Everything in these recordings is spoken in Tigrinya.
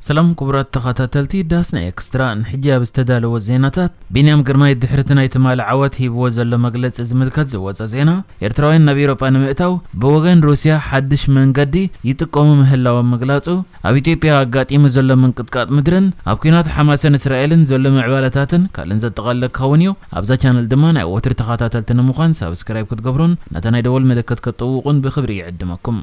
ሰላም ክቡራት ተኸታተልቲ ዳስና ኤክስትራ፣ ንሕጂ ኣብ ዝተዳለወ ዜናታት፣ ቢንያም ግርማይ ድሕሪ እቲ ናይ ትማሊ ዓወት ሂብዎ ዘሎ መግለጺ ዝምልከት ዝወጸ ዜና፣ ኤርትራውያን ናብ ኤውሮጳ ንምእታው ብወገን ሩስያ ሓድሽ መንገዲ ይጥቀሙ ምህላዎም ምግላጹ፣ ኣብ ኢትዮጵያ ኣጋጢሙ ዘሎ ምንቅጥቃጥ ምድርን ኣብ ኲናት ሓማስን እስራኤልን ዘሎ ምዕባለታትን ካልእን ዘጠቓለለ ክኸውን እዩ። ኣብዛ ቻነል ድማ ናይ ወትሪ ተኸታተልቲ ንምዃን ሳብስክራይብ ክትገብሩን ነታ ናይ ደወል ምልክት ክትጥውቑን ብኽብሪ ይዕድመኩም።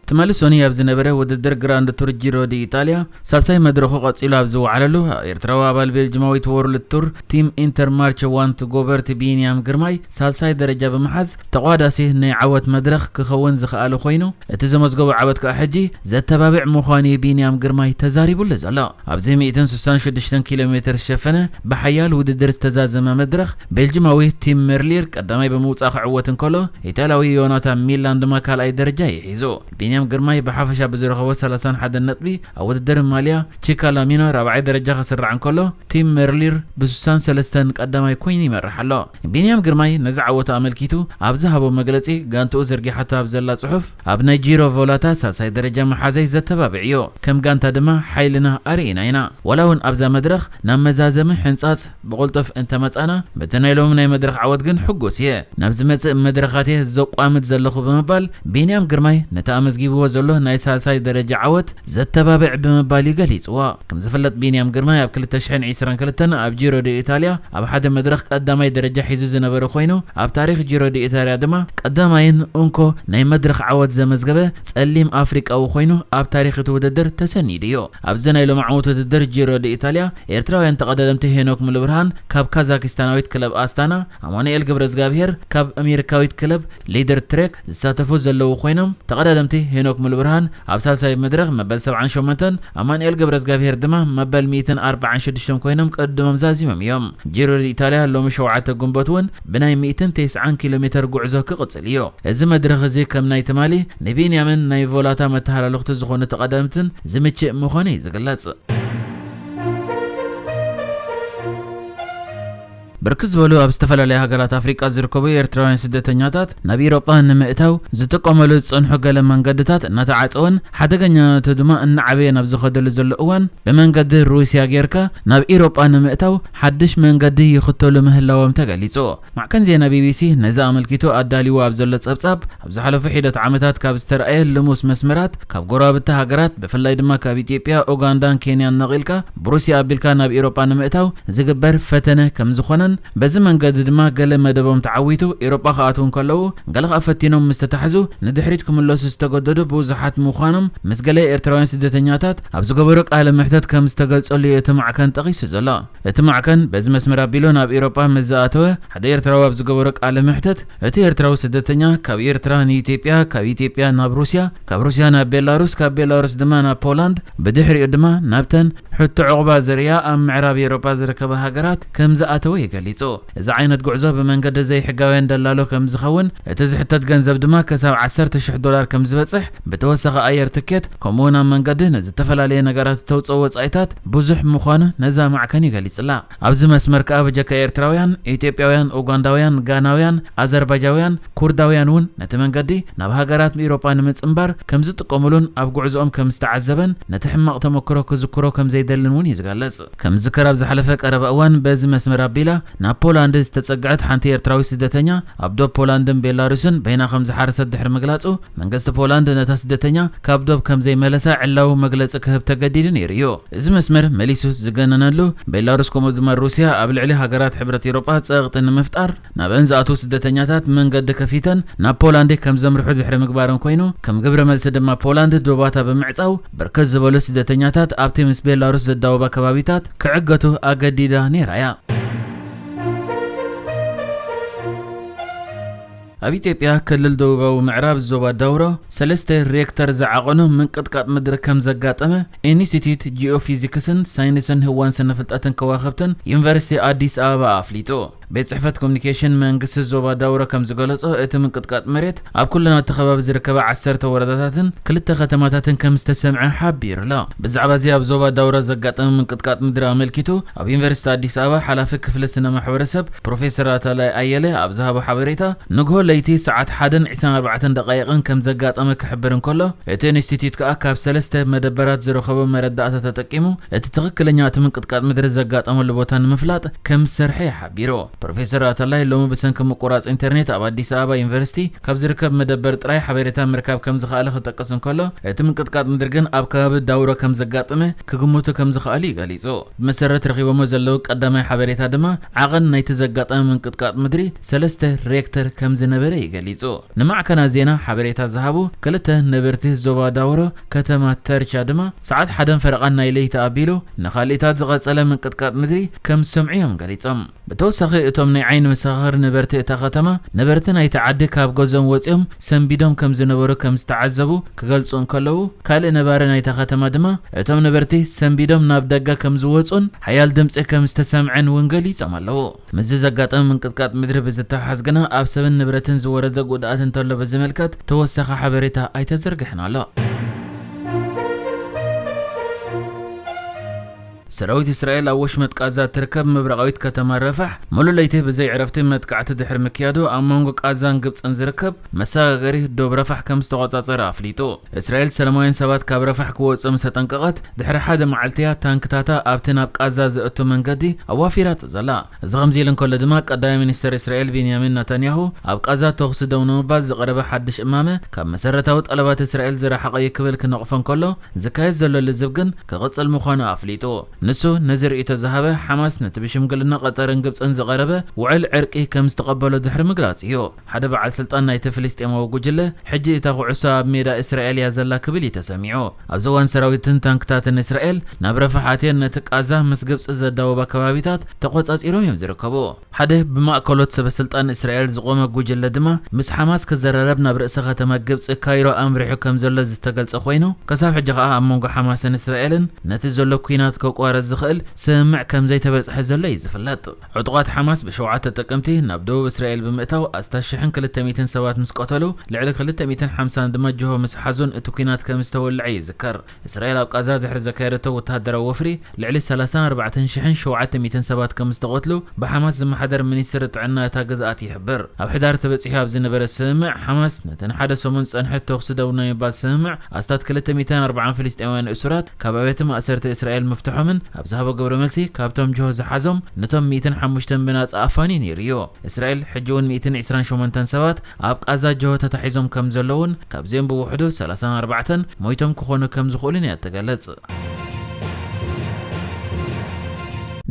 ትማሊ ሶኒ ኣብ ዝነበረ ውድድር ግራንድ ቱር ጂሮ ዲ ኢጣልያ ሳልሳይ መድረኹ ቀጺሉ ኣብ ዝወዓለሉ፣ ኤርትራዊ ኣባል ቤልጅማዊት ወርልድ ቱር ቲም ኢንተርማርች ዋንት ጎበርት ቢንያም ግርማይ ሳልሳይ ደረጃ ብምሓዝ ተቋዳሲ ናይ ዓወት መድረኽ ክኸውን ዝኸኣለ ኮይኑ፣ እቲ ዘመዝገቦ ዓወት ከኣ ሕጂ ዘተባብዕ ምዃኑ እዩ ቢንያም ግርማይ ተዛሪቡሉ ዘሎ። ኣብዚ ሚእትን ስሳን ሽዱሽተን ኪሎ ሜትር ዝሸፈነ ብሓያል ውድድር ዝተዛዘመ መድረኽ፣ ቤልጅማዊ ቲም ሜርሊር ቀዳማይ ብምውጻእ ክዕወት እንከሎ፣ ኢጣልያዊ ዮናታን ሚላን ድማ ካልኣይ ደረጃ እዩ ሒዙ። ቢንያም ግርማይ ብሓፈሻ ብዝረኸቦ ሰላሳን ሓደን ነጥቢ ኣብ ውድድር ማልያ ቺካ ላሚና ራብዓይ ደረጃ ክስራዕ እንከሎ፣ ቲም ሜርሊር ብስሳን ሰለስተን ቀዳማይ ኮይኑ ይመርሕ ኣሎ። ቢንያም ግርማይ ነዚ ዓወቱ ኣመልኪቱ ኣብ ዝሃቦ መግለጺ፣ ጋንትኡ ዘርጊሓቶ ኣብ ዘላ ጽሑፍ፣ ኣብ ናይ ጂሮ ቮላታ ሳልሳይ ደረጃ መሓዘይ ዘተባብዕ እዩ። ከም ጋንታ ድማ ሓይልና ኣርኢና ኢና። ዋላ እውን ኣብዛ መድረኽ ናብ መዛዘሚ ሕንጻጽ ብቕልጡፍ እንተመጻና፣ በቲ ናይ ሎሚ ናይ መድረኽ ዓወት ግን ሕጉስ እየ። ናብ ዝመጽእ መድረኻት እየ ዘቋምት ዘለኹ ብምባል፣ ቢንያም ግርማይ ነቲ ኣመዝጊብዎ ዘሎ ናይ ሳልሳይ ደረጃ ዓወት ዘተባብዕ ብምባል እዩ ገሊጽዎ። ከም ዝፍለጥ፣ ቢንያም ግርማይ ኣብ ክልተ ሽሕን ዕስራን ክልተን ኣብ ጂሮ ዲ ኢታልያ ኣብ ሓደ መድረኽ ቀዳማይ ደረጃ ሒዙ ዝነበረ ኮይኑ፣ ኣብ ታሪኽ ጂሮ ዲ ኢታልያ ድማ ቀዳማይን እንኮ ናይ መድረኽ ዓወት ዘመዝገበ ጸሊም ኣፍሪቃዊ ኮይኑ ኣብ ታሪኽ እቲ ውድድር ተሰኒዱ እዩ። ኣብዚ ናይ ሎማዓንቲ ውድድር ጂሮ ዲ ኢታልያ፣ ኤርትራውያን ተቐዳደምቲ ሄኖክ ሙሉብርሃን ካብ ካዛኪስታናዊት ክለብ ኣስታና፣ ኣማኑኤል ገብረዝጋብሄር ካብ ኣሜሪካዊት ክለብ ሊደር ትሬክ ዝሳተፉ ዘለዉ ኮይኖም፣ ተቐዳደምቲ ሄኖክ ሙሉብርሃን ኣብ ሳልሳይ መድረኽ መበል ሰብዓን ሸሞንተን፣ ኣማኑኤል ገብረዝጋብሄር ድማ መበል ሚእትን ኣርባዓን ሽዱሽተን ኮይኖም ቅድሞም ዛዚሞም እዮም። ጂሮ ዲ ኢታልያ ሎሚ ሸውዓተ ግንቦት እውን ብናይ ሚእትን ተስዓን ኪሎ ሜትር ጉዕዞ ክቕጽል እዩ። እዚ መድረኽ እዚ ከም ናይ ትማሊ ንቢንያምን ናይ ቮላታ መተሃላለኽቱ ዝኾኑ ተቐዳደምትን ዝምችእ ምዃኑ እዩ ዝግለጽ። ብርክት ዝበሉ ኣብ ዝተፈላለዩ ሃገራት ኣፍሪቃ ዝርከቡ ኤርትራውያን ስደተኛታት ናብ ኢሮጳ ንምእታው ዝጥቀመሉ ዝጸንሑ ገለ መንገድታት እናተዓጸወን ሓደገኛነቱ ድማ እናዓበየ ናብ ዝኸደሉ ዘሎ እዋን፣ ብመንገዲ ሩስያ ጌርካ ናብ ኢሮጳ ንምእታው ሓድሽ መንገዲ ይኽተሉ ምህላዎም ተገሊጹ። ማዕከን ዜና ቢ ቢ ሲ ነዚ ኣመልኪቱ ኣዳልይዎ ኣብ ዘሎ ጸብጻብ፣ ኣብ ዝሓለፉ ሒደት ዓመታት ካብ ዝተረኣየ ልሙስ መስመራት፣ ካብ ጎረባብቲ ሃገራት፣ ብፍላይ ድማ ካብ ኢትዮጵያ፣ ኡጋንዳን ኬንያን ነቒልካ ብሩስያ ኣቢልካ ናብ ኢሮጳ ንምእታው ዝግበር ፈተነ ከም ዝኾነን፣ በዚ መንገዲ ድማ ገለ መደቦም ተዓዊቱ ኢሮጳ ክኣትዉ እንከለዉ፣ ገለ ከኣ ፈቲኖም ምስ ተታሕዙ ንድሕሪት ክምለሱ ዝተገደዱ ብዙሓት ምዃኖም ምስ ገለ ኤርትራውያን ስደተኛታት ኣብ ዝገበሮ ቃለ መሕተት ከም ዝተገልጸሉ እዩ እቲ ማዕከን ጠቒሱ ዘሎ። እቲ ማዕከን በዚ መስመር ኣቢሉ ናብ ኤውሮጳ ምስ ዝኣተወ ሓደ ኤርትራዊ ኣብ ዝገበሮ ቃለ መሕተት፣ እቲ ኤርትራዊ ስደተኛ ካብ ኤርትራ ንኢትዮጵያ፣ ካብ ኢትዮጵያ ናብ ሩስያ፣ ካብ ሩስያ ናብ ቤላሩስ፣ ካብ ቤላሩስ ድማ ናብ ፖላንድ፣ ብድሕሪኡ ድማ ናብተን ሕቶ ዕቑባ ዘርእያ ኣብ ምዕራብ ኤውሮጳ ዝርከባ ሃገራት ከም ዝኣተወ እዩ ገሊጹ። እዚ ዓይነት ጉዕዞ ብመንገዲ ዘይሕጋውያን ደላሎ ከም ዝኸውን፣ እቲ ዝሕተት ገንዘብ ድማ ክሳብ ዓሰርተ ሽሕ ዶላር ከም ዝበጽሕ፣ ብተወሳኺ ኣየር ትኬት፣ ከምኡውን ኣብ መንገዲ ንዝተፈላለየ ነገራት እተውፅኦ ወጻኢታት ብዙሕ ምዃኑ ነዛ ማዕከን ይገልጽላ። ኣብዚ መስመር ከኣ ብጀካ ኤርትራውያን፣ ኢትዮጵያውያን፣ ኡጋንዳውያን፣ ጋናውያን፣ ኣዘርባጃውያን፣ ኩርዳውያን እውን ነቲ መንገዲ ናብ ሃገራት ኤውሮጳ ንምጽንባር ከም ዝጥቀሙሉን ኣብ ጉዕዞኦም ከም ዝተዓዘበን ነቲ ሕማቕ ተመክሮ ክዝክሮ ከም ዘይደልን እውን እዩ ዝገልጽ። ከም ዝዝከር ኣብ ዝሓለፈ ቀረባ እዋን በዚ መስመር ኣቢላ ናብ ፖላንድ ዝተጸግዐት ሓንቲ ኤርትራዊት ስደተኛ ኣብ ዶብ ፖላንድን ቤላሩስን በይና ከም ዝሓረሰት ድሕሪ ምግላጹ፣ መንግስቲ ፖላንድ ነታ ስደተኛ ካብ ዶብ ከም ዘይመለሳ ዕላዊ መግለጺ ክህብ ተገዲዱ ነይሩ እዩ። እዚ መስመር መሊሱ ዝገነነሉ፣ ቤላሩስ ከምኡ ድማ ሩስያ ኣብ ልዕሊ ሃገራት ሕብረት ኤውሮጳ ጸቕጢ ንምፍጣር ናብአን ዝኣትዉ ስደተኛታት መንገዲ ከፊተን ናብ ፖላንድ ከም ዘምርሑ ድሕሪ ምግባረን ኮይኑ፣ ከም ግብረ መልሲ ድማ ፖላንድ ዶባታ ብምዕጻው ብርክት ዝበሉ ስደተኛታት ኣብቲ ምስ ቤላሩስ ዘዳወባ ከባቢታት ክዕገቱ ኣገዲዳ ነይራ እያ። ኣብ ኢትዮጵያ ክልል ደቡባዊ ምዕራብ ዞባ ዳውሮ ሰለስተ ሬክተር ዝዓቐኑ ምንቅጥቃጥ ምድሪ ከም ዘጋጠመ ኢንስቲትዩት ጂኦፊዚክስን ሳይንስን ህዋን ስነ ፍልጠትን ከዋኽብትን ዩኒቨርሲቲ ኣዲስ ኣበባ ኣፍሊጡ። ቤት ጽሕፈት ኮሚኒኬሽን መንግስቲ ዞባ ዳውሮ ከም ዝገለጾ፣ እቲ ምንቅጥቃጥ መሬት ኣብ ኩለን ኣብቲ ከባቢ ዝርከባ ዓሰርተ ወረዳታትን ክልተ ከተማታትን ከም ዝተሰምዐ ሓቢሩ ኣሎ። ብዛዕባ እዚ ኣብ ዞባ ዳውሮ ዘጋጠመ ምንቅጥቃጥ ምድሪ ኣመልኪቱ፣ ኣብ ዩኒቨርሲቲ ኣዲስ ኣበባ ሓላፊ ክፍሊ ስነ ማሕበረሰብ ፕሮፌሰር ኣታላይ ኣየለ ኣብ ዝሃቦ ሓበሬታ፣ ንግሆ ለይቲ ሰዓት ሓደን ዕስራን ኣርባዕተን ደቃይቕን ከም ዘጋጠመ ክሕብር እንከሎ፣ እቲ ኢንስቲትዩት ከኣ ካብ ሰለስተ መደበራት ዝረኸቦ መረዳእታ ተጠቂሙ፣ እቲ ትኽክለኛ እቲ ምንቅጥቃጥ ምድሪ ዘጋጠመሉ ቦታ ንምፍላጥ ከም ዝሰርሐ እዩ ሓቢሩ። ፕሮፌሰር ኣታላይ ሎሚ ብሰንኪ ምቁራጽ ኢንተርኔት ኣብ ኣዲስ ኣበባ ዩኒቨርሲቲ ካብ ዝርከብ መደበር ጥራይ ሓበሬታ ምርካብ ከም ዝኸኣለ ክጠቅስ እንከሎ፣ እቲ ምንቅጥቃጥ ምድሪ ግን ኣብ ከባቢ ዳውሮ ከም ዘጋጠመ ክግምቱ ከም ዝኸኣሉ እዩ ገሊጹ። ብመሰረት ረኺቦሞ ዘለዉ ቀዳማይ ሓበሬታ ድማ፣ ዓቐን ናይቲ ዘጋጠመ ምንቅጥቃጥ ምድሪ ሰለስተ ሬክተር ከም ዝነበረ እዩ ገሊጹ። ንማዕከናት ዜና ሓበሬታ ዝሃቡ ክልተ ነበርቲ ዞባ ዳውሮ ከተማ ተርቻ ድማ፣ ሰዓት ሓደን ፈረቓን ናይ ለይቲ ኣቢሉ ንኻልኢታት ዝቐጸለ ምንቅጥቃጥ ምድሪ ከም ዝሰምዑ እዮም ገሊጾም። ብተወሳኺ፣ እቶም ናይ ዓይኒ መሰኻኽር ነበርቲ እታ ከተማ፣ ነበርቲ ናይቲ ዓዲ ካብ ገዝኦም ወጺኦም ሰንቢዶም ከም ዝነበሩ ከም ዝተዓዘቡ ክገልጹ እንከለዉ፣ ካልእ ነባሪ ናይታ ከተማ ድማ፣ እቶም ነበርቲ ሰንቢዶም ናብ ደገ ከም ዝወጹን ሓያል ድምጺ ከም ዝተሰምዐን እውን ገሊጾም ኣለዉ። ምስዚ ዘጋጠመ ምንቅጥቃጥ ምድሪ ብዝተሓሓዝ ግና፣ ኣብ ሰብን ንብረትን ዝወረደ ጉድኣት እንተሎ ብዝምልከት ተወሳኺ ሓበሬታ ኣይተዘርግሐን ኣሎ። ሰራዊት እስራኤል ኣብ ወሽመጥ ቃዛ እትርከብ ምብራቓዊት ከተማ ረፋሕ ሙሉእ ለይቲ ብዘይ ዕረፍቲ መጥቃዕቲ ድሕሪ ምክያዱ፣ ኣብ መንጎ ቃዛን ግብጽን ዝርከብ መሰጋገሪ ዶብ ረፋሕ ከም ዝተቖጻጸረ ኣፍሊጡ። እስራኤል ሰላማውያን ሰባት ካብ ረፋሕ ክወጹ ምስ ኣጠንቀቐት፣ ድሕሪ ሓደ መዓልቲ እያ ታንክታታ ኣብቲ ናብ ቃዛ ዘእቱ መንገዲ ኣዋፊራቶ ዘላ። እዚ ከምዚ ኢሉ እንከሎ ድማ፣ ቀዳማይ ሚኒስተር እስራኤል ቢንያሚን ናታንያሁ፣ ኣብ ቃዛ ተኹሲ ደው ንምባል ዝቐረበ ሓድሽ እማመ ካብ መሰረታዊ ጠለባት እስራኤል ዝረሓቐ እዩ ክብል ክነቕፎ እንከሎ፣ ዝካየድ ዘሎ ልዝብ ግን ክቕጽል ምዃኑ ኣፍሊጡ። ንሱ ነዚ ርእይቶ ዝሃበ፣ ሓማስ ነቲ ብሽምግልና ቀጠርን ግብጽን ዝቐረበ ውዕል ዕርቂ ከም ዝተቐበሎ ድሕሪ ምግላጽ እዩ። ሓደ በዓል ስልጣን ናይቲ ፍልስጤማዊ ጉጅለ፣ ሕጂ እታ ኩዕሶ ኣብ ሜዳ እስራኤል እያ ዘላ ክብል እዩ ተሰሚዑ። ኣብዚ እዋን ሰራዊትን ታንክታትን እስራኤል ናብ ረፋሕ ኣትየን ነቲ ቃዛ ምስ ግብጺ ዘዳወባ ከባቢታት ተቖጻጺሮም እዮም ዝርከቡ። ሓደ ብማእከሎት ሰበ ስልጣን እስራኤል ዝቖመ ጉጅለ ድማ፣ ምስ ሓማስ ክዘራረብ ናብ ርእሰ ከተማ ግብጺ ካይሮ ኣምሪሑ ከም ዘሎ ዝተገልጸ ኮይኑ፣ ክሳብ ሕጂ ከኣ ኣብ መንጎ ሓማስን እስራኤልን ነቲ ዘሎ ኲናት ከቋርጽ ዝኽእል ስምምዕ ከም ዘይተበጽሐ ዘሎ እዩ ዝፍለጥ። ዕጡቓት ሓማስ ብሸውዓተ ጥቅምቲ ናብ ደቡብ እስራኤል ብምእታው ኣስታት ሽሕን ክልተ ሚእትን ሰባት ምስ ቀተሉ፣ ልዕሊ ክልተ ሚእትን ሓምሳን ድማ ጅሆ ምስ ሓዙን እቲ ኲናት ከም ዝተወልዐ ይዝከር። እስራኤል ኣብ ቃዛ ድሕሪ ዘካየደቶ ወተሃደራዊ ወፍሪ፣ ልዕሊ ሰላሳን ኣርባዕተን ሽሕን ሸውዓተ ሚእትን ሰባት ከም ዝተቐትሉ ብሓማስ ዝመሓደር ሚኒስትሪ ጥዕና እታ ግዝኣት ይሕብር። ኣብ ሕዳር ተበጺሑ ኣብ ዝነበረ ስምምዕ፣ ሓማስ ነተን ሓደ ሰሙን ዝጸንሐ ተኹሲ ደው ናይ ምባል ስምምዕ፣ ኣስታት ክልተ ሚእትን ኣርባዓን ፍልስጤማውያን እሱራት ካብ ኣብያተ ማእሰርቲ እስራኤል ምፍትሖምን ኣብ ዝሃቦ ግብረ መልሲ፣ ካብቶም ጅሆ ዝሓዞም ነቶም ሚእትን ሓሙሽተን ብናጻ ኣፋንዩ ነይሩ እዩ። እስራኤል ሕጂ እውን ሚእትን ዕስራን ሸሞንተን ሰባት ኣብ ቃዛ ጅሆ ተታሒዞም ከም ዘለውን፣ ካብዚኦም ብውሕዱ ሰላሳን ኣርባዕተን ሞይቶም ክኾኑ ከም ዝኽእሉን እያ ትገልጽ።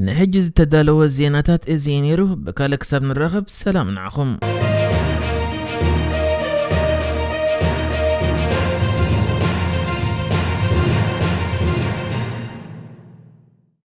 ንሕጂ ዝተዳለወ ዜናታት እዚ እዩ ነይሩ። ብካልእ ክሳብ ንራኸብ፣ ሰላም ንዓኹም።